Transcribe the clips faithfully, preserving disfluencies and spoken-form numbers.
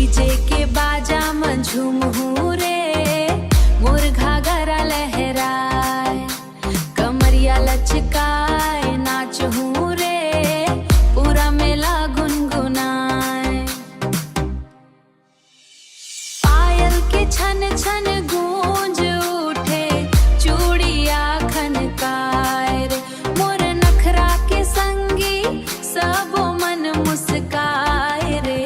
DJ के बाजा म झूमहूँ रे, मोर घाघरा लहराए, कमरिया लचकाए, नाचहूँ रे, पूरा मेला गुनगुनाए। पायल के छन छन गूंज उठे, चूड़िया खनकाए रे, मोर नखरा के संगी सबो मन मुस्काए रे।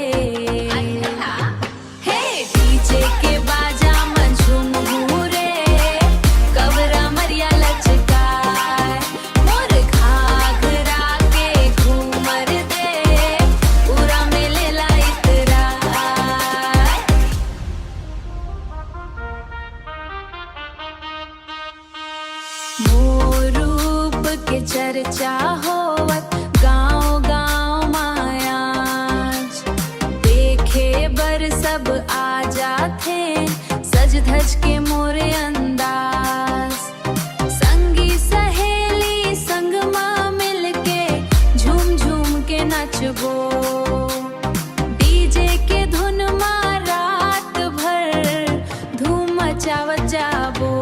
हे डीजे के बाजा म झूमहूँ रे, कवरा मरिया लचकाए, मोर घाघरा के घूमर दे, पूरा मेले ला इतराए। मोर रूप के चर्चा होवत गांव गांव म आज, देखे बर सब आ जाथे, सज धज के मोर अंदाज। संगी सहेली संग म मिलके झूम झूम के नचबो, डीजे के धुन म रात भर धूम मचावत जाबो।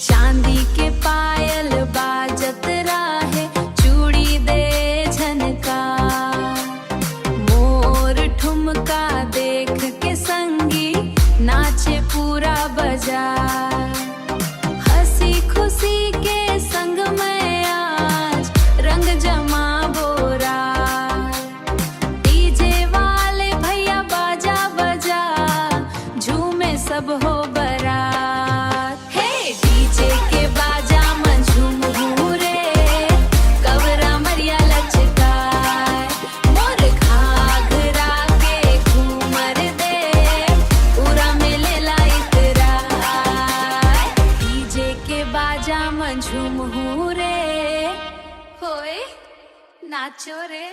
चांदी के पायल बाजत राहे, चूड़ी दे झनका, मोर ठुमका देख के संगी नाचे पूरा बाजार। हंसी खुशी के संग मैं आज रंग जमाबो रात। डीजे वाले भैया बाजा बजा, झूमे सब हो बरात। हे डीजे के बाजा म झूमहूँ रे, कवरा मरिया लचकाए, मोर घाघरा के घूमर दे, पूरा मेले ला इतराए। डीजे के बाजा म झूमहूँ रे, होए नाचो रे।